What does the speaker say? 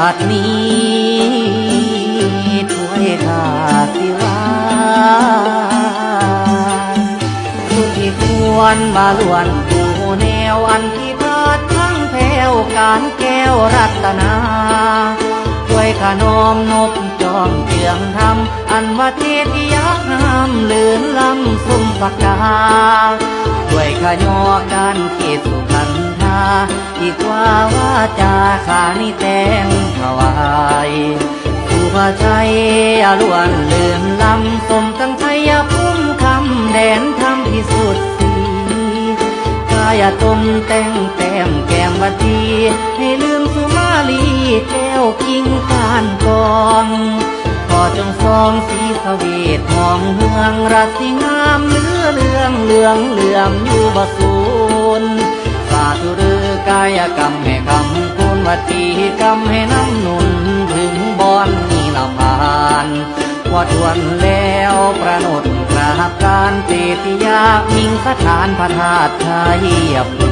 ບັດນີ້ ຖ້ວຍຂ້າຊິວາງ ສຸດທີ່ຄວນວ່າລ້ວນຜູ້ແນວ ອັນທີ່ທາດທັງແພ້ວ ການແກ້ວລັດຕະນາ ຖ້ວຍຂ້ານ້ອມນົບຈອມເຈື່ອງທຳ ອັນວ່າເທດທີ່ຢາກງາມ ລື່ນລ້ຳສົມສັກກາ ຖ້ວຍຂ້າຍໍການເກດສຸຂັນທາ ອີກວ່າວາຈາຂ້ານີ້ແຕ່ງຖວາຍ ສຸພາໄຊອາລ້ວນລື່ນລ້ຳ ສົມດັ່ງໄຊຍະພູມຄຳ ແດນທຳພິສຸດສີ ກາຍະຕົນແຕ່ງແຕ້ມແກ້ມວັດດີ ໃຫ້ລືມສຸມາລີ ແກ້ວກິ່ງການກອງ ຂໍຈົ່ງສ່ອງສີສະເຫວດ ຮອງເຮືອງ ລາສີງາມເຫຼືອເຫຼືອງ ເຫຼືອງເຫຼືອມຢູ່ບໍ່ສູນ ສາທຸເດີ້ ກາຍະກຳໃຫ້ຄຳຄູນ ວະຈີກຳໃຫ້ນຳໜູນ ເຖິງບ່ອນນິລະພານ ວ່າຖ້ວນແລ້ວ ປະນົດກາບການ ເຕຕິຍາມິງສະຖານ ພະທາດໄຊຍະພູ